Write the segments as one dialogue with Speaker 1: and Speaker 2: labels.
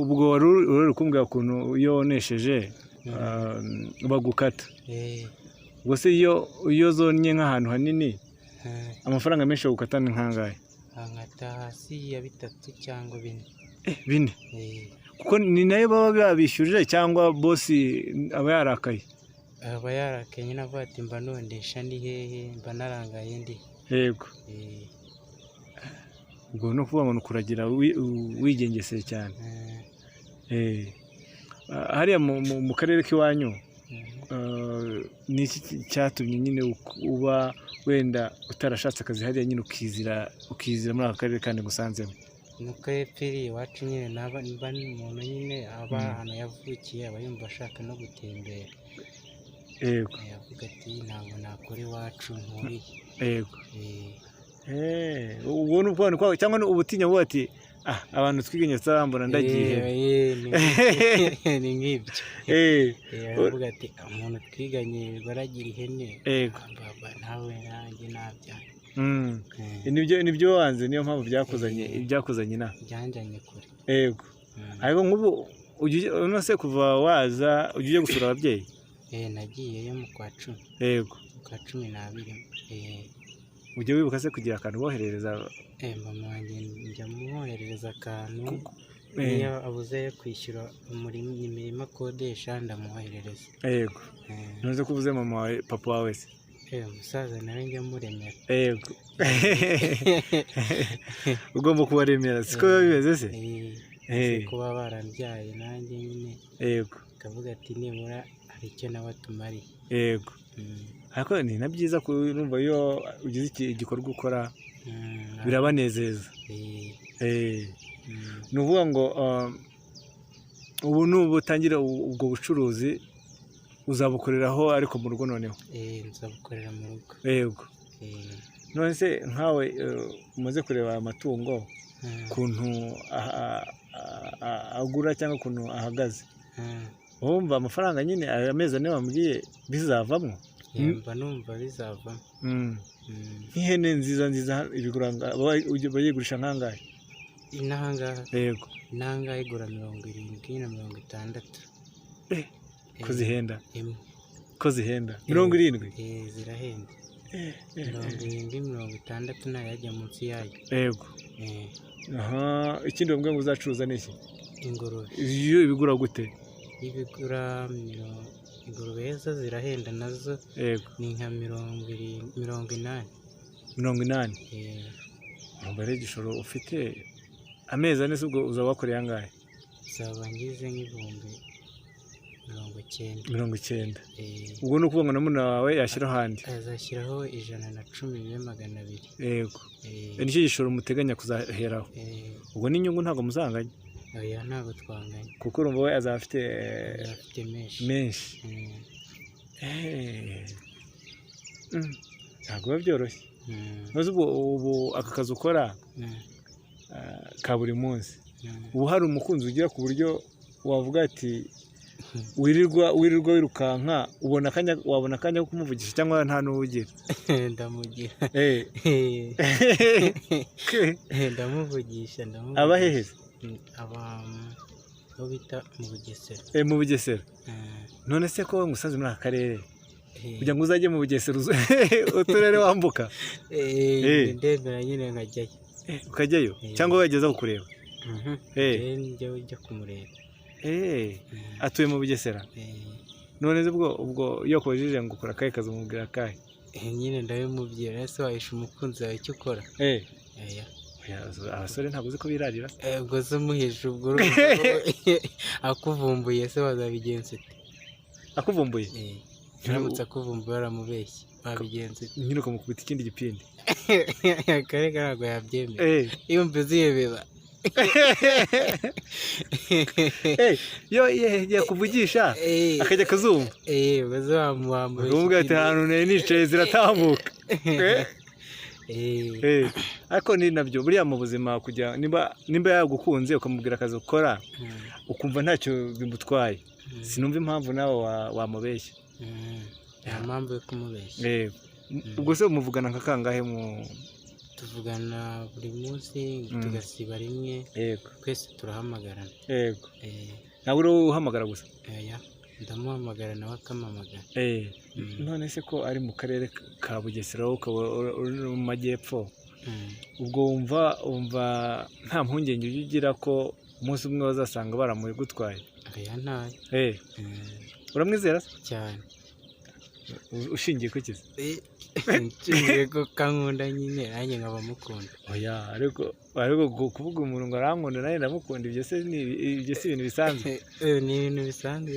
Speaker 1: Ubwo wari uri kumbwira ukuntu iyo wonesheje bagukata. Ubwo se iyo zonnye nk'ahantu hanini, amafaranga menshi bagukata ni nk'angahe?
Speaker 2: Bankata hasi ya bitatu cyangwa bine.
Speaker 1: Bine?
Speaker 2: Eh.
Speaker 1: Kuko ni nayo baba babishyuje, cyangwa bosi aba yarakaye?
Speaker 2: Aba yarakaye nyine, avuga ati: "Mba nondesha ndi hehe? Mba narangaye ndi?"
Speaker 1: Ubwo ni ukuvuga ngo ni ukuragira wigengeseye cyane. Hariya mu karere k'iwanyu, ni iki cyatumye nyine uba wenda utarashatse akazi hariya nyine, ukizira muri aka karere kandi ngusanzemo?
Speaker 2: Nuko hepfo iri iwacu nyine, naba niba umuntu nyine aba ahantu yavukiye, aba yumva ashaka no gutembera. Avuga ati: "Ntabwo nakora iwacu nturiye."
Speaker 1: Ubwo ni ukuvuga cyangwa ni ubutinya buvuga ati: "Ah, abantu twiganye tutarambona, ndagiye."
Speaker 2: Ni nk'ibyo. Aravuga ati: "Umuntu twiganye yirirwa aragira ihene, baba nawe nanjye nabyanga."
Speaker 1: Nibyo wanze, niyo mpamvu byakuzanye byakuzanye inaha.
Speaker 2: Byanjanye kure.
Speaker 1: Ariko nk'ubu uno se kuva waza ujya ujya gusura ababyeyi?
Speaker 2: Nagiyeyo mu kwa 10. Mu kwa 12.
Speaker 1: Ujya wibuka se kugira akantu boherereza?
Speaker 2: Mama wanjye njya mwoherereza akantu. Niyo abuze ayo kwishyura imirima akodesha, ndamwoherereza.
Speaker 1: Ntuzi ko uvuze mama wawe, papa wawe se?
Speaker 2: Umusaza nawe njya muremera.
Speaker 1: Yego, ugomba kubaremera, siko biba bimeze se?
Speaker 2: Eh, kuba barambyaye nanjye nyine, akavuga ati: "Nibura hari icyo nawe atumariye."
Speaker 1: Ariko ni na byiza urumva iyo ugize igikorwa ukora, birabanezeza. Ni ukuvuga ngo ubu nubu utangira ubwo bucuruzi, uzabukoreraho ariko mu rugo noneho?
Speaker 2: Nzabukorera mu rugo.
Speaker 1: None se nkawe umaze kureba aya matungo ukuntu agura cyangwa ukuntu ahagaze, wumva amafaranga nyine aya mezi 4 wambwiye bizavamo?
Speaker 2: Mba numva bizavamo.
Speaker 1: Nk'ihene nziza nziza ibigura bayigurisha nk'angahe?
Speaker 2: Inahangaha?
Speaker 1: Yego.
Speaker 2: Inahangaha igura 70 na 60.
Speaker 1: Ko zihenda?
Speaker 2: Imwe.
Speaker 1: Ko zihenda, 70?
Speaker 2: Zirahenda, 70, 60, ntayajya munsi yayo.
Speaker 1: Aha, ikindi bambwiye ngo uzacuruza ni iki?
Speaker 2: Ingurube.
Speaker 1: Iyo ibigura gute?
Speaker 2: Ibigura ingurube zo zirahenda nazo. Ni nka 70, 80.
Speaker 1: 80? Urumva rero igishoro ufite amezi 4 se, ubwo uzaba wakoreye angahe?
Speaker 2: Nzaba ngize nk'ibihumbi 90.
Speaker 1: 90?
Speaker 2: Eh.
Speaker 1: Ubwo ni ukuvuga ngo na murumuna wawe yashyiraho ahandi?
Speaker 2: Azashyiraho 110 bibe 200.
Speaker 1: Nicyo gishoro muteganya kuzaheraho?
Speaker 2: Eh.
Speaker 1: Ubwo n'inyungu ntabwo muzanganya?
Speaker 2: Oya, ntabwo twanganya.
Speaker 1: Kuko urumva we azaba afite
Speaker 2: afite menshi.
Speaker 1: Menshi. Ntabwo biba byoroshye. Ntuzi ubu aka kazi ukora ka buri munsi, ubu hari umukunzi ugira ku buryo wavuga ati wirirwa wirukanka, ubona akanya, wabona akanya ko kumuvugisha, cyangwa nta n'uwo ugira?
Speaker 2: Ndamugira. Ndamuvugisha, ndamuvugisha.
Speaker 1: Aba hehe?
Speaker 2: Aba aho bita mu Bugesera.
Speaker 1: Mu Bugesera? None se ko ngusanze muri aka karere, kugira ngo uzajye mu Bugesera uturere wambuka?
Speaker 2: Ndemera nyine nkajyayo.
Speaker 1: Ukajyayo? Cyangwa wageza kukureba?
Speaker 2: Mhm. Njyewe njya kumureba.
Speaker 1: Atuye mu Bugesera?
Speaker 2: Eh.
Speaker 1: None se ubwo iyo akubajije ngo ukora akahe kazi, umubwira akahe?
Speaker 2: Nyine ndabimubwira. Ese wahisha umukunzi wawe icyo ukora? Oya.
Speaker 1: Oya, abasore ntabwo uzi ko birarira.
Speaker 2: Ubwo se umuhisha, ubwo urumva akuvumbuye se wazabigenza ute?
Speaker 1: Akuvumbuye?
Speaker 2: Uramutse akuvumbuye waramubeshye, wabigenza ute?
Speaker 1: Nyine ukamukubita ikindi gipindi.
Speaker 2: Akareka, ntabwo yabyemera. Yumva uziyebeba.
Speaker 1: Yo yakuvugisha akajya akazumva.
Speaker 2: Ubwo se wamubeshya?
Speaker 1: Ukamubwira ati: "Ahantu nari nicaye ziratambuka." Ariko ni nabyo buriya mu buzima, kugira nimba yagukunze ukamubwira akazi ukora, ukumva ntacyo bimutwaye, sinumva impamvu nawe wamubeshya.
Speaker 2: Nta mpamvu yo kumubeshya.
Speaker 1: Ubwo se muvugana nka kangahe mu
Speaker 2: Tuvugana buri munsi, tugasiba rimwe.
Speaker 1: Yego.
Speaker 2: Twese turahamagarana.
Speaker 1: Yego.
Speaker 2: Eh.
Speaker 1: Nawe uri uhamagara gusa?
Speaker 2: Oya, ndamuhamagara nawe akampamagara.
Speaker 1: None se ko ari mu karere ka Bugesera, wowe ukaba uri mu majyepfo, ubwo wumva nta mpungenge ujya ugira ko umunsi umwe bazasanga baramugutwaye?
Speaker 2: Oya, ntayo.
Speaker 1: Uramwizera se?
Speaker 2: Cyane.
Speaker 1: Ushingiye ku ki se?
Speaker 2: Nshingiye ko kankunda nyine, nanjye nkaba mukunda.
Speaker 1: Oya, ariko kuvuga umuntu ngo arankunda nanjye ndamukunda, ibyo se ni ibyo si ibintu bisanzwe?
Speaker 2: Ni ibintu bisanzwe?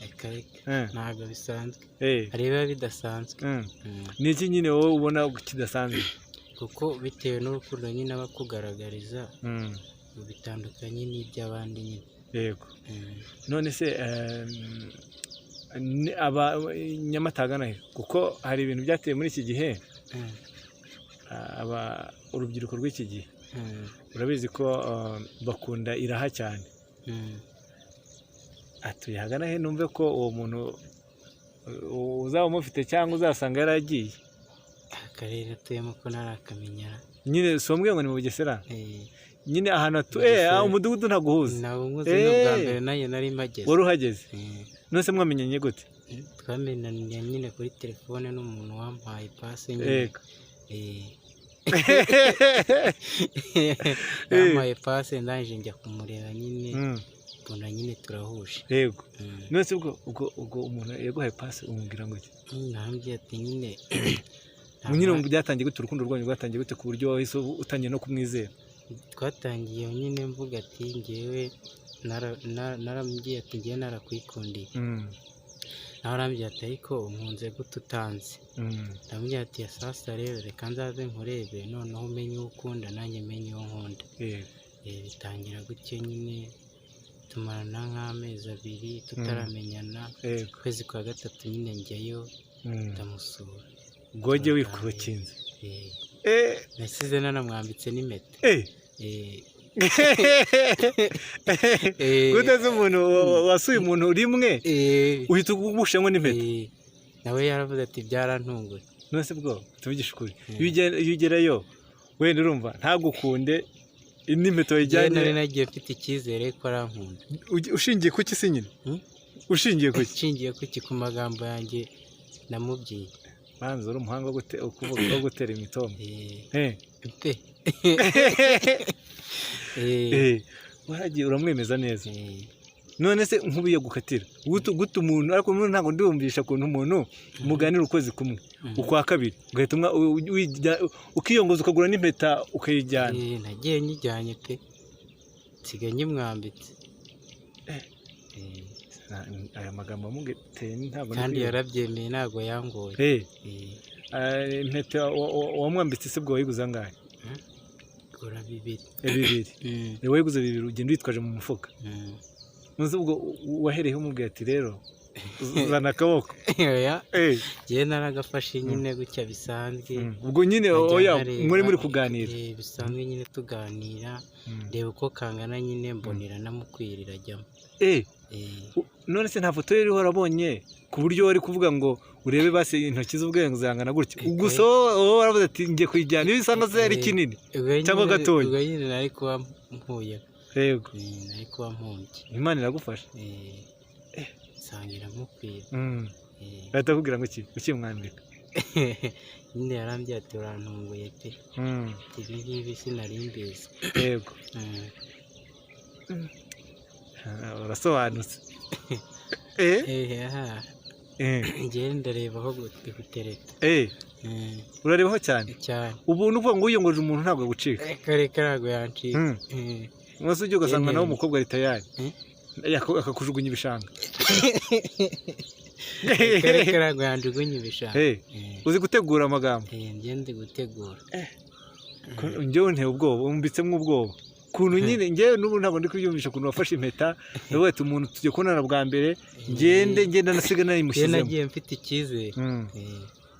Speaker 2: Reka reka, ntabwo bisanzwe. Hari ibiba bidasanzwe.
Speaker 1: Ni iki nyine wowe ubona kidasanzwe?
Speaker 2: Kuko bitewe n'urukundo nyine aba akugaragariza, bitandukanye n'iby'abandi nyine.
Speaker 1: Yego. None se aba Nyamata ahagana he? Kuko hari ibintu byateye muri iki gihe, aba urubyiruko rw'iki gihe, urabizi ko bakunda iraha cyane. Atuye ahagana he? Numve ko uwo muntu uzaba umufite cyangwa uzasanga yaragiye.
Speaker 2: Akarere atuyemo ko ntarakamenyera.
Speaker 1: Nyine si wambwiye ngo ni mu Bugesera?
Speaker 2: Eh.
Speaker 1: Nyine ahantu atuye,
Speaker 2: Bugesera.
Speaker 1: Umudugudu ntabwo uhuze.
Speaker 2: Ntabwo nkuzi, ni ubwa mbere nanjye nari mpageze.
Speaker 1: Wari uhageze?
Speaker 2: Eh.
Speaker 1: None se mwamenyanye gute?
Speaker 2: Twamenyanye nyine kuri telefone n'umuntu wampaye ipasi nyine. Eh. Yampaye pasi, ndangije njya kumureba nyine, mbona nyine turahuje.
Speaker 1: Yego. None se ubwo umuntu yaguhaye pasi umubwira ngo iki?
Speaker 2: Nambwiye ati nyine
Speaker 1: Nyine ngo byatangiye gute? Urukundo rwanyu rwatangiye gute ku buryo wahise utangiye no kumwizera?
Speaker 2: Twatangiye nyine mvuga ati ngewe naramubwiye ati ngewe narakwikundiye. Nawe arambwira ati ariko unkunze gute utanzi? Ndamubwira ati ya sasa rero reka nzaze nkurebe, noneho umenye uwo ukunda nanjye menye uwo nkunda. Bitangira gutyo nyine, tumarana nk'amezi 2 tutaramenyana. Ukwezi kwa gatatu nyine njyayo, ndamusura.
Speaker 1: Ubwo wajya wikubakinze?
Speaker 2: Eh, nasize nanamwambitse n'impeta.
Speaker 1: Gute se umuntu wasuye umuntu rimwe uhita ugushamo n'impeta?
Speaker 2: Eh, nawe yaravuze ati byarantunguye.
Speaker 1: None se bwo tuvugishe ukuri, iyo ugerayo wenda urumva ntagukunde, n'impeta
Speaker 2: Njyewe
Speaker 1: wayijyanye?
Speaker 2: nari nagiye mfite icyizere ko arankunda.
Speaker 1: Ushingiye ku ki se nyine?
Speaker 2: Hmm?
Speaker 1: Ushingiye ku ki?
Speaker 2: Nshingiye kuki? Ku magambo yanjye namubwiye.
Speaker 1: Banza uri umuhanga wo kuvuga, wo gutera imitoma.
Speaker 2: Pe.
Speaker 1: Waragiye uramwemeza neza. None se nk'ubu iyo gukatira gute umuntu? Ariko umuntu ntabwo ndumvisha ukuntu umuntu muganira ukwezi kumwe, ukwa kabiri ugahita ukiyongoza ukagura n'impeta ukayijyana.
Speaker 2: Nagiye nyijyanye pe, nsigaye nyimwambitse.
Speaker 1: Aya magambo amugiteye ntabwo
Speaker 2: Kandi
Speaker 1: ndikwiye.
Speaker 2: yarabyemeye, ntabwo yangoye.
Speaker 1: Impeta wamwambitse se bwo wayiguze angahe?
Speaker 2: Gura 2.
Speaker 1: 2? Wayiguze 2, ugenda witwaje mu mufuka?
Speaker 2: Mm.
Speaker 1: None se ubwo wahereyeho umubwira ati rero zana akaboko?
Speaker 2: Oya, njyewe naragafashe nyine gutya bisanzwe.
Speaker 1: Ubwo nyine
Speaker 2: Nkajya
Speaker 1: oya,
Speaker 2: nkareba,
Speaker 1: muri kuganira.
Speaker 2: Bisanzwe nyine tuganira, reba uko kangana nyine, mbonera namukwirira ajyamo.
Speaker 1: None se nta foto ye iriho warabonye ku buryo wari kuvuga ngo urebe basi intoki z'ubwenge zangana gutya? Gusa wowe waravuze ati ngiye kuyijyana, iyo usanga se ari kinini cyangwa gatoya.
Speaker 2: Ubwo nyine nari kuba mpuye.
Speaker 1: Yego.
Speaker 2: Nari kuba mpumbye.
Speaker 1: Imana iragufasha.
Speaker 2: Nsanga iramukwira.
Speaker 1: Bahita bakubwira ngo iki ukimwambika?
Speaker 2: Nyine yarambwiye ati urantunguye pe. Ati ibi ngibi sinari mbizi.
Speaker 1: Yego. Urasobanutse.
Speaker 2: Aha. Njyewe ndarebaho gutereta.
Speaker 1: Urarebaho cyane?
Speaker 2: Cyane.
Speaker 1: Ubu ni ukuvuga ngo wiyongoje umuntu ntabwo agucika?
Speaker 2: Reka reka, ntabwo yancika.
Speaker 1: Umunsi ujya ugasanga nawe
Speaker 2: Yewe.
Speaker 1: umukobwa ari tayari, akakujugunya ibishanga.
Speaker 2: Reka reka, ntabwo yanjugunya ibishanga.
Speaker 1: Uzi gutegura amagambo?
Speaker 2: Njye ndi gutegura.
Speaker 1: Njyewe nteye ubwoba, umbitsemo ubwoba ukuntu nyine njyewe n'ubu ntabwo ndi kubyumvisha ukuntu wafashe impeta ndavuga ati umuntu tugiye kubonana bwa mbere, ngende ngenda nasiga
Speaker 2: Njyewe
Speaker 1: nayimushyizemo.
Speaker 2: nagiye mfite icyizere.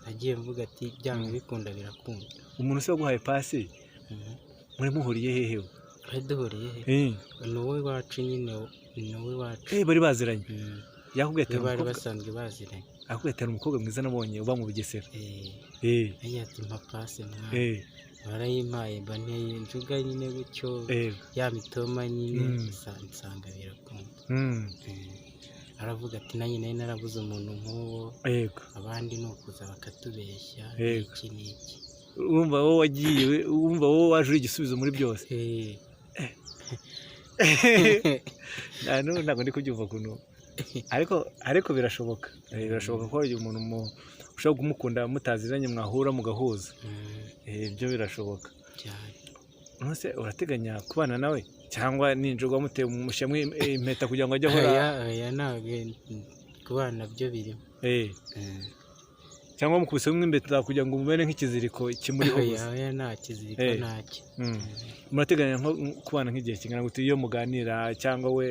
Speaker 2: Nagiye mvuga ati byanga bikunda birakunda.
Speaker 1: Umuntu se waguhaye pasi, muri muhuriye hehe we?
Speaker 2: Twari duhuriye he? Ni uwo iwacu nyine, ni uwo iwacu.
Speaker 1: Bari baziranye? Yakubwiye ati
Speaker 2: Bo bari
Speaker 1: umukobwa
Speaker 2: basanzwe baziranye.
Speaker 1: Akubwiye ati hari umukobwa mwiza nabonye uba mu Bugesera.
Speaker 2: Yagiye ati mpa pasi mwana. Barayimpaye, mba nteye injuga nyine gutyo, ya mitoma nyine, nsanga birakunda. Aravuga ati nanjye nari narabuze umuntu nk'uwo, abandi ni ukuza bakatubeshya iki n'iki.
Speaker 1: Urumva wowe wagiye, urumva wowe waje uri igisubizo muri byose. Ntabwo ndi kubyumva ukuntu, ariko birashoboka. Birashoboka ko hari umuntu ushobora kumukunda mutaziranye, mwahura mugahuza. Ibyo birashoboka
Speaker 2: cyane.
Speaker 1: None urateganya kubana nawe cyangwa ninjoro wamuteye umushyamo impeta kugira ngo ajye ahora?
Speaker 2: Oya, ntabwo kubana byo birimo.
Speaker 1: Cyangwa mukubisemo impeta kugira ngo umubere nk'ikiziriko kimuriho gusa?
Speaker 2: Oya, nta kiziriko, ntacyo.
Speaker 1: Murateganya nko kubana nk'igihe kingana gute iyo muganira, cyangwa we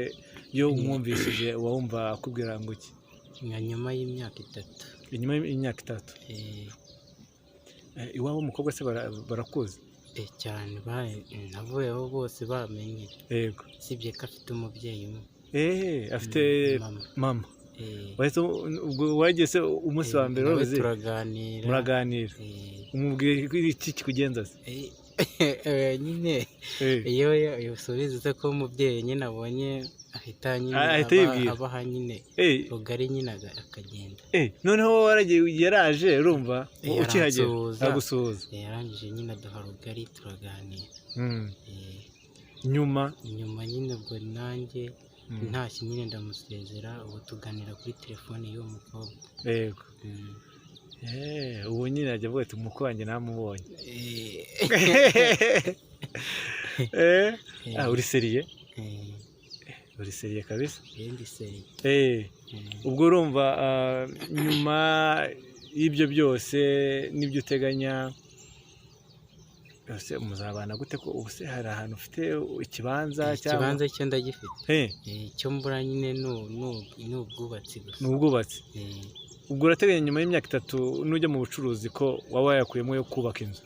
Speaker 1: iyo umwumvishije uba wumva akubwira ngo iki?
Speaker 2: Nka nyuma y'imyaka 3.
Speaker 1: Inyuma y'imyaka 3? Iwabo w'umukobwa se barakuzi?
Speaker 2: Cyane, navuyeho bose bamenye. Usibye ko afite umubyeyi umwe.
Speaker 1: Afite mama. Ubwo wagiye se umunsi wa mbere wabuze?
Speaker 2: Turaganira.
Speaker 1: Muraganira. Umubwiye iki kikugenza se?
Speaker 2: Nyine iyo usubiza ko umubyeyi nyine abonye ahita nyine abaha nyine rugari nyine akagenda.
Speaker 1: Noneho waragiye, yaraje, urumva ukihagera agusuhuza.
Speaker 2: Yarangije nyine aduha rugari turaganira.
Speaker 1: Nyuma
Speaker 2: nyine ubwo nanjye ntashye nyine ndamusezera, ubu tuganira kuri telefone y'uwo mukobwa.
Speaker 1: Yego. Ubu nyine ajya avuga ati umukwe wanjye namubonye. Uri seriye? Uri seriye kabisa?
Speaker 2: Ndi seriye.
Speaker 1: Ubwo urumva nyuma y'ibyo byose n'ibyo uteganya muzabana gute? Ko ubu se hari ahantu ufite ikibanza?
Speaker 2: Ikibanza cyo ndagifite, icyo mbura nyine ni ubwubatsi gusa.
Speaker 1: Ni ubwubatsi. Ubwo urateganya nyuma y'imyaka 3 nujya mu bucuruzi ko waba wayakuyemo yo kubaka inzu?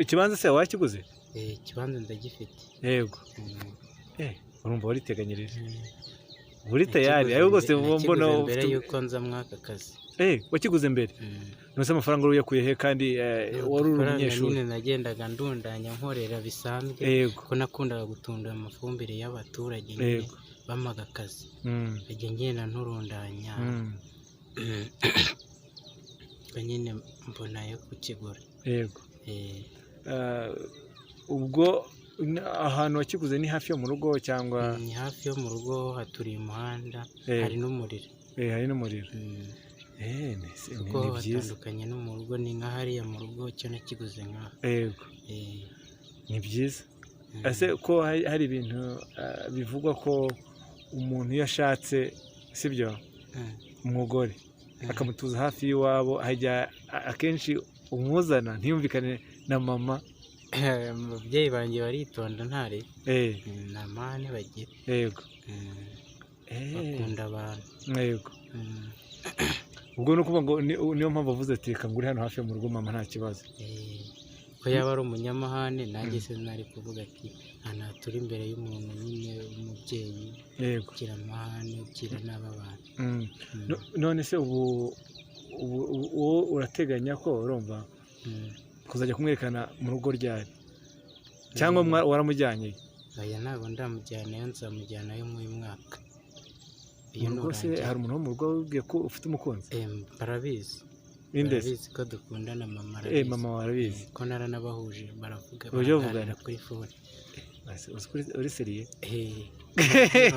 Speaker 1: Ikibanza se wakiguze?
Speaker 2: Ikibanza ndagifite.
Speaker 1: Yego. Urumva wariteganyirije, uri tayari ariko rwose
Speaker 2: mbona mbere y'uko nza mwaka kazi.
Speaker 1: Wakiguze mbere? None se amafaranga wari uyakuye he kandi wari uri umunyeshuri?
Speaker 2: Nyine nagendaga ndundanya nkorera bisanzwe, ko nakundaga gutunda amafumbire y'abaturage nyine bamaga akazi, nkajya ngenda nturundanya nyine mbona yo kukigura.
Speaker 1: Yego. Ubwo ahantu wakiguze ni hafi yo mu rugo cyangwa?
Speaker 2: Ni hafi yo mu rugo, haturiye umuhanda, hari n'umuriro.
Speaker 1: Hari n'umuriro.
Speaker 2: Kuko hatandukanye no mu rugo, ni nka hariya mu rugo cyo nakiguze nkaho.
Speaker 1: Yego. Ni byiza. Ese ko hari ibintu bivugwa ko umuntu iyo ashatse, sibyo, umugore akamutuza hafi y'iwabo, hajya akenshi umuzana ntiyumvikane na mama?
Speaker 2: Ababyeyi banjye baritonda, ntare nta mahane bagira.
Speaker 1: Yego.
Speaker 2: Bakunda abantu.
Speaker 1: Yego. Ubwo ni ukuvuga ngo niyo mpamvu avuze ati reka ngure hano hafi yo mu rugo mama nta kibazo.
Speaker 2: Ko yaba ari umunyamahane nanjye se nari kuvuga ati nta turi imbere y'umuntu nyine w'umubyeyi ugira amahane, ugira n'aba bantu.
Speaker 1: None se ubu wowe urateganya ko urumva kuzajya kumwerekana mu rugo ryari, cyangwa waramujyanye?
Speaker 2: Oya, ntabwo ndamujyanayo, nzamujyanayo muri uyu mwaka.
Speaker 1: Mu rugo se hari umuntu wo mu rugo wabwiye ko ufite umukunzi?
Speaker 2: Barabizi. Barabizi ko dukundana, mama arabizi.
Speaker 1: Mama arabizi.
Speaker 2: Ko naranabahuje baravuga, baraganira kuri fone.
Speaker 1: Uri seriye?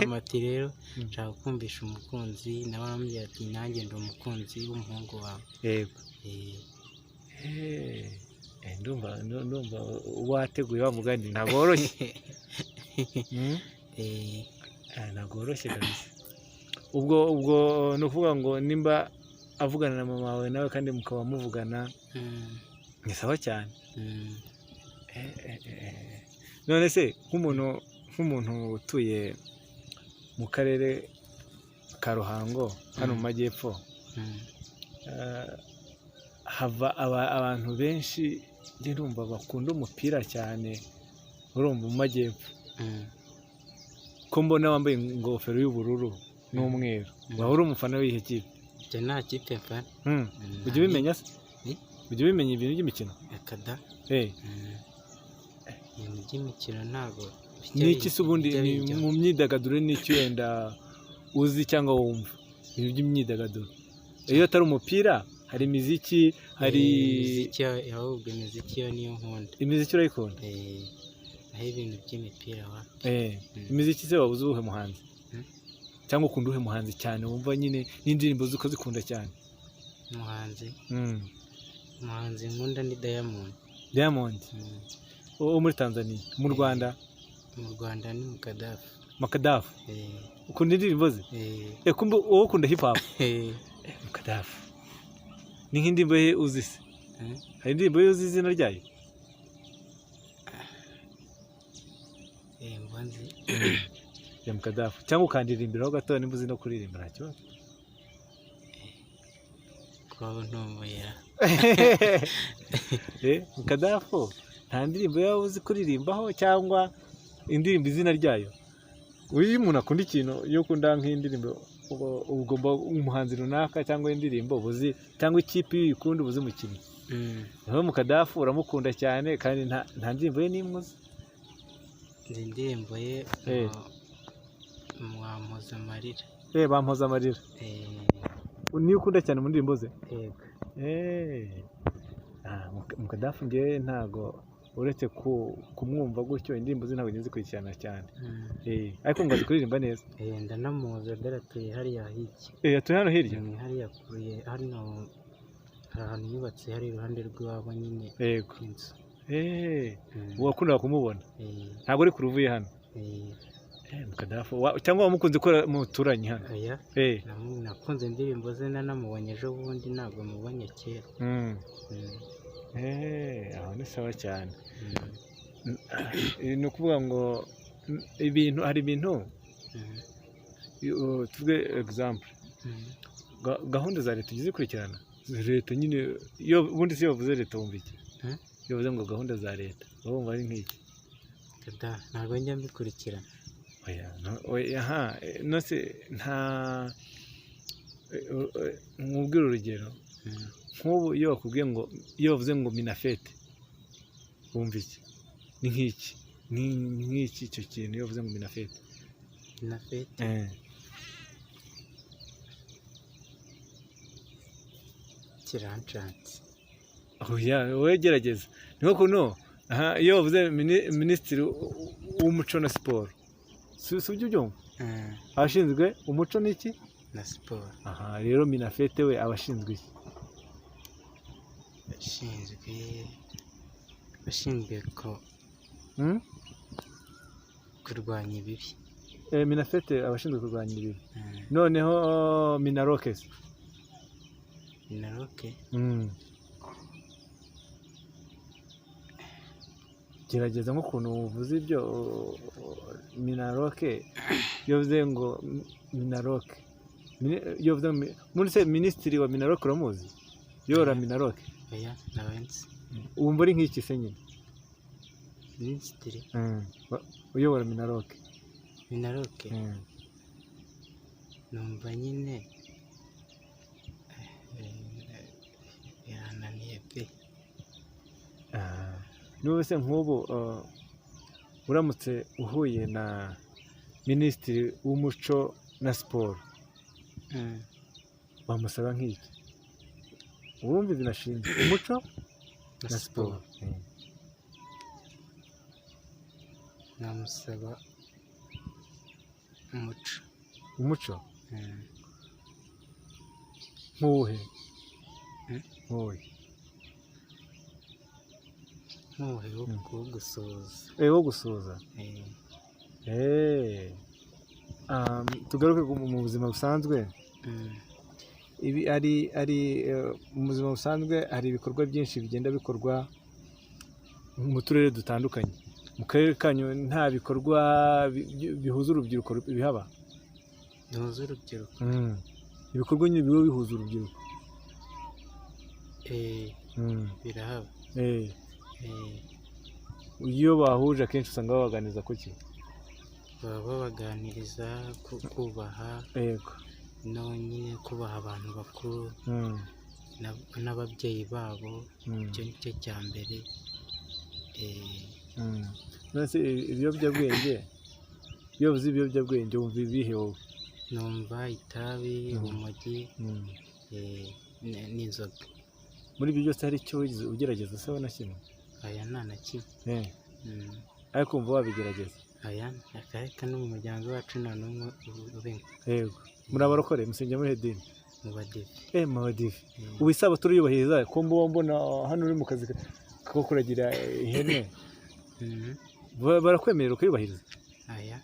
Speaker 2: Mama ati rero nshaka kumvisha umukunzi, nawe aramubwira ati nanjye ndi umukunzi w'umuhungu wawe.
Speaker 1: Yego. Ndumva wateguye wa mugani, ntabwo woroshye. Ntabwo woroshye kabisa. Ubwo ni ukuvuga ngo nimba avugana na mama wawe nawe kandi mukaba muvugana ni sawa cyane. None se nk'umuntu utuye mu karere ka Ruhango hano mu majyepfo, hava abantu benshi njye ndumva bakunda umupira cyane, urumva mu majyepfo ko mbona wambaye ingofero y'ubururu n'umweru, waba uri umufana w'iyi kipe?
Speaker 2: Njye nta kipe mfana.
Speaker 1: Ujya ubimenya se? Ujya ubimenya ibintu by'imikino?
Speaker 2: Akada. Ibintu by'imikino ntabwo.
Speaker 1: Ni iki se ubundi mu myidagaduro, ni iki wenda uzi cyangwa wumva ibintu by'imyidagaduro? Iyo atari umupira, hari imiziki, hari
Speaker 2: imiziki. Ahubwo imiziki yo niyo nkunda.
Speaker 1: Imiziki urayikunda?
Speaker 2: Naho ibintu by'imipira wapi.
Speaker 1: Imiziki se waba uzi uwuhe muhanzi? Cyangwa ukunda uwuhe muhanzi cyane, wumva nyine n'indirimbo ze ukazikunda cyane?
Speaker 2: Umuhanzi, umuhanzi nkunda ni Diamond.
Speaker 1: Diamond wo muri Tanzania? Mu Rwanda?
Speaker 2: Mu Rwanda ni Mukadafu.
Speaker 1: Makadafu, ukunda indirimbo ze? Kumbe wowe ukunda hip hop. Mukadafu ni nk'indirimbo ye uzi se? Hari indirimbo ye uzi izina ryayo?
Speaker 2: Mba nzi.
Speaker 1: Ya Mukadafu, cyangwa ukandirimbiraho gato nimba uzi no kuririmba, nta kibazo.
Speaker 2: Kuba ntumbuye.
Speaker 1: Mukadafu nta ndirimbo yaba uzi kuririmbaho cyangwa indirimbo izina ryayo? Iyo umuntu akunda ikintu, iyo ukunda nk'indirimbo ugomba umuhanzi runaka cyangwa indirimbo ubuzi, cyangwa ikipe iyo uyikunda uba uzi umukinnyi. Naho Mukadafu uramukunda cyane kandi nta ndirimbo ye n'imwe uzi?
Speaker 2: Nzi indirimbo ye, Mwampoza amarira.
Speaker 1: Bampoza amarira. Niyo ukunda cyane mu ndirimbo ze?
Speaker 2: Yego.
Speaker 1: Mukadafu njyewe ntago, uretse kumwumva gutyo, indirimbo ze ntabwo nzikurikirana cyane. Ariko ngo azi kuririmba neza.
Speaker 2: Ndanamuzi, dore atuye hariya hirya.
Speaker 1: Atuye hano hirya?
Speaker 2: Hariya kure hano hari ahantu yubatse, hari iruhande rw'iwabo nyine.
Speaker 1: Yego.
Speaker 2: Inzu.
Speaker 1: Wakundaga kumubona? Ntabwo ari kure uvuye hano? Mukadafu cyangwa wamukunze ko muturanye hano?
Speaker 2: Oya. Nakunze indirimbo ze, nanamubonye ejo bundi, ntabwo mubonye kera.
Speaker 1: Aho ni sawa cyane. Ni ukuvuga ngo ibintu, hari ibintu, tuvuge example, gahunda za leta ujya uzikurikirana? Leta nyine, iyo ubundi se iyo bavuze leta wumva iki? Iyo bavuze ngo gahunda za leta uba wumva ari nk'iki?
Speaker 2: Ntabwo njya mbikurikirana.
Speaker 1: Oya, oya, aha, no se nta nkubwire urugero. Nk'ubu iyo bakubwiye ngo, iyo bavuze ngo minafete wumva iki? Ni nk'iki, ni nk'iki icyo kintu iyo bavuze ngo minafete?
Speaker 2: Minafete? Kiranshatse.
Speaker 1: Oya, wowe gerageza. Ni nko kuno aha, iyo bavuze minisitiri w'umuco na siporo, si ujya ubyumva? Abashinzwe umuco n'iki?
Speaker 2: Na siporo.
Speaker 1: Aha rero minafete we aba ashinzwe iki?
Speaker 2: Ashinzwe kurwanya ibibi.
Speaker 1: Minafete aba ashinzwe kurwanya ibibi. Noneho minaroke se?
Speaker 2: Minaroke?
Speaker 1: Gerageza nk'ukuntu uvuze ibyo minaroke, iyo uvuze ngo minaroke, iyo uvuze muri se minisitiri wa minaroke uramuzi? Yora minaroke?
Speaker 2: Oya, ntawe nzi.
Speaker 1: Wumva ari nk'iki se nyine?
Speaker 2: Minisitiri
Speaker 1: uyobora minaroke.
Speaker 2: Minaroke? Numva nyine birananiye pe.
Speaker 1: Niba se nk'ubu uramutse uhuye na minisitiri w'umuco na siporo, wamusaba nk'iki? Urumva ibintu ashinzwe, umuco na siporo.
Speaker 2: Namusaba umuco.
Speaker 1: Umuco? Nk'uwuhe? Nk'uwuhe?
Speaker 2: Nk'uwuhe wo gusuhuza.
Speaker 1: Wo gusuhuza. Tugaruke mu buzima busanzwe. Ibi ari mu buzima busanzwe hari ibikorwa byinshi bigenda bikorwa mu turere dutandukanye. Mu karere kanyu nta bikorwa bihuza urubyiruko bihaba?
Speaker 2: Bihuza urubyiruko?
Speaker 1: Ibikorwa nyine biba bihuza urubyiruko.
Speaker 2: Birahaba.
Speaker 1: Iyo bahuje akenshi usanga babaganiriza kuki?
Speaker 2: Baba babaganiriza kubaha.
Speaker 1: Yego.
Speaker 2: No nyine kubaha abantu bakuru. N'ababyeyi babo. Icyo ni cyo cya mbere.
Speaker 1: None se ibiyobyabwenge, iyo uvuze ibiyobyabwenge wumva ibihe wowe?
Speaker 2: Numva itabi, urumogi, n'inzoga.
Speaker 1: Muri ibyo byose hari icyo wigeze ugerageza se na kimwe?
Speaker 2: Aya nta na kimwe.
Speaker 1: Ariko wumva wabigerageza?
Speaker 2: Aya akareka, no mu muryango wacu nta n'umwe ubinywa.
Speaker 1: Yego, muri abarokore, musengera muri dini?
Speaker 2: Mu badive.
Speaker 1: Mu badive. Ubu isabato uriyubahiriza, ko mba mbona hano uri mu kazi ko kuragira ihene? Barakwemerera ukayubahiriza?
Speaker 2: Aya.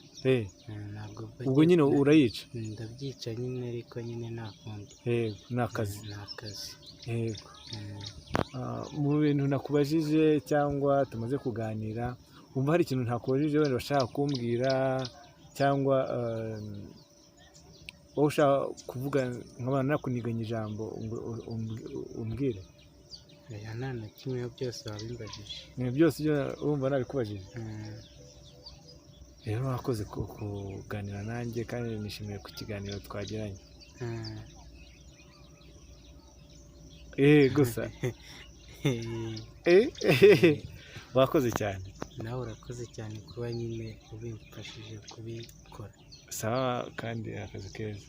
Speaker 2: Ntabwo.
Speaker 1: Ubwo nyine urayica?
Speaker 2: Ndabyica nyine, ariko nyine nta kundi.
Speaker 1: Yego, ni akazi.
Speaker 2: Ni akazi.
Speaker 1: Yego. Mu bintu nakubajije cyangwa tumaze kuganira, wumva hari ikintu ntakubajije wenda bashaka kumbwira, cyangwa wowe ushaka kuvuga nkaba nakuniganya ijambo ngo umbwire?
Speaker 2: Oya, nta na kimwe, byose wabimbajije.
Speaker 1: Ibintu byose ibyo urumva nabikubajije. Rero wakoze kuganira nanjye, kandi nishimiye ku kiganiro twagiranye. Gusa wakoze cyane.
Speaker 2: Nawe urakoze cyane kuba nyine ubimfashije kubikora.
Speaker 1: Sawa, kandi akazi keza.